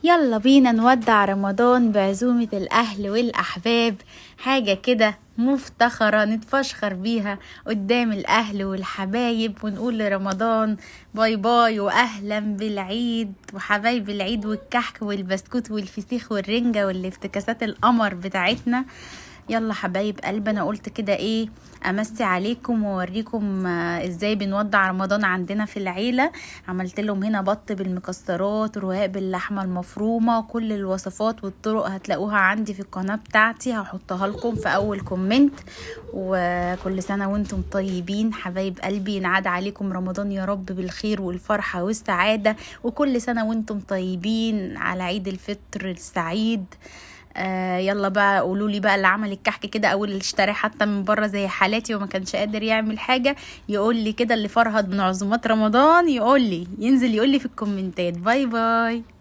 يلا بينا نودع رمضان بعزومة الأهل والأحباب، حاجة كده مفتخرة نتفشخر بيها قدام الأهل والحبايب، ونقول لرمضان bye bye وأهلا بالعيد وحبايب العيد والكحك والبسكوت والفسيخ والرنجة والافتكاسات القمر بتاعتنا. يلا حبايب قلب، انا قلت كده ايه امسي عليكم واوريكم ازاي بنودع رمضان عندنا في العيلة. عملت لهم هنا بط بالمكسرات، رقاق باللحمة المفرومة، كل الوصفات والطرق هتلاقوها عندي في القناة بتاعتي، هحطها لكم في اول comment. وكل سنة وانتم طيبين حبايب قلبي، ينعاد عليكم رمضان يا رب بالخير والفرحة والسعادة، وكل سنة وانتم طيبين على عيد الفطر السعيد. يلا بقى قولوا لي بقى اللي عمل الكحك كده او اللي اشتراه حتى من بره زي حالاتي وما كانش قادر يعمل حاجة، يقول لي كده اللي فرهد من عزومات رمضان، يقول لي، ينزل يقول لي في الكومنتات. bye bye.